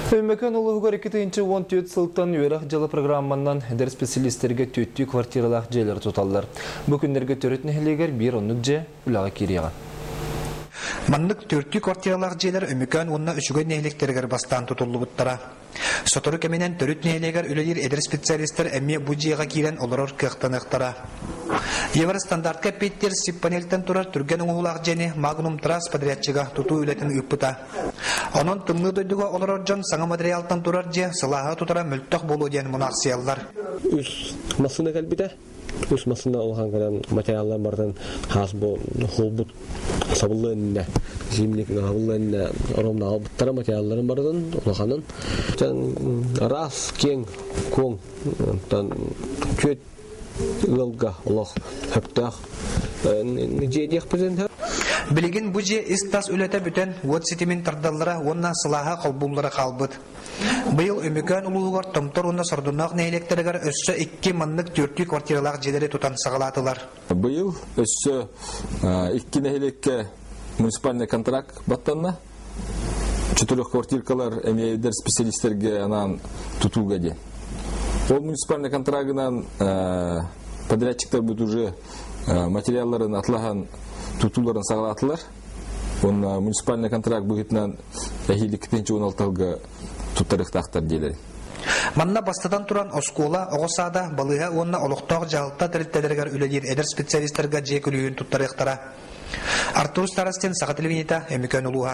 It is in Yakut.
Өймөкөөн улууһугар 2014 сылтан үөрэх дьыла программанан эдэр специалистэргэ түөттүү квартиралаах дьиэлэри туталлар. Бу күннэргэ Төрүт нэһилиэгэр биир оннук дьиэ үлэҕэ киириэҕэ. Маннык түөртүү квартиралаах дьиэлэр Өймөкөөн уонна Үчүгэй нэһилиэктэригэр бастаан тутуллубуттара. Сотору кэминэн Төрүт нэһилиэгэр үлэлиир эдэр специалистар эмиэ бу дьиэҕэ киирэн олорор кыахтаныахтара. Евростандартка эппиэттиир сип-панельтан турар түргэн оҥоһуулаах дьиэни Магнум Трасс подрядчига тутуу үлэтин ыыппыта. Онон тымныы дойдуга олорор дьон саҥа материалтан турар дьиэ сылааһы тутара мөлтөх буолуо диэн мунаахсыйаллар. Үс массыына кэлбитэ. Үс массыына улахан кэлэн материаллар барытын хаас бу холбут сабыллы иннэ зимник сабыллы иннэ ровно албыттара материалларын барытын улаханын араас киэҥ куоҥ онтон күөт ыалга олох сөптөөх дьиэ диэхпитин Билигин бу дьиэ ис-тас үлэтэ бүтэн, уот ситимин тардаллара уонна сылааһа холбууллара хаалбыт. Быйыл Өймөкөөн улууһугар Томтор уонна Сордоноох нэһилиэктэригэр өссө икки маннык түөртүү квартиралаах дьиэлэри тутан саҕалаатылар. Быйыл өссө икки нэһилиэккэ муниципальный контракт баттанна. Четырех квартиркалар эмиэ эдэр специалистэргэ анаан тутууга диэн. Ол муниципальный контрагынан подрядчиктарбыт уже материалларын атлаһан тутууларын саҕалаатылар. Уонна муниципальный контракт быһыытынан эһиил 2016 туттарыахтаахтар диэлэр. Манна бастатан туран оскуола, оҕо саада, балыыһа уонна олохтоох дьаһалта тэрилтэлэригэр үлэлиир эдэр специалистарга дьиэ күлүүһүн туттарыахтара. Артур Старостин, Саха телевидениета, Өймөкөөн улууһа.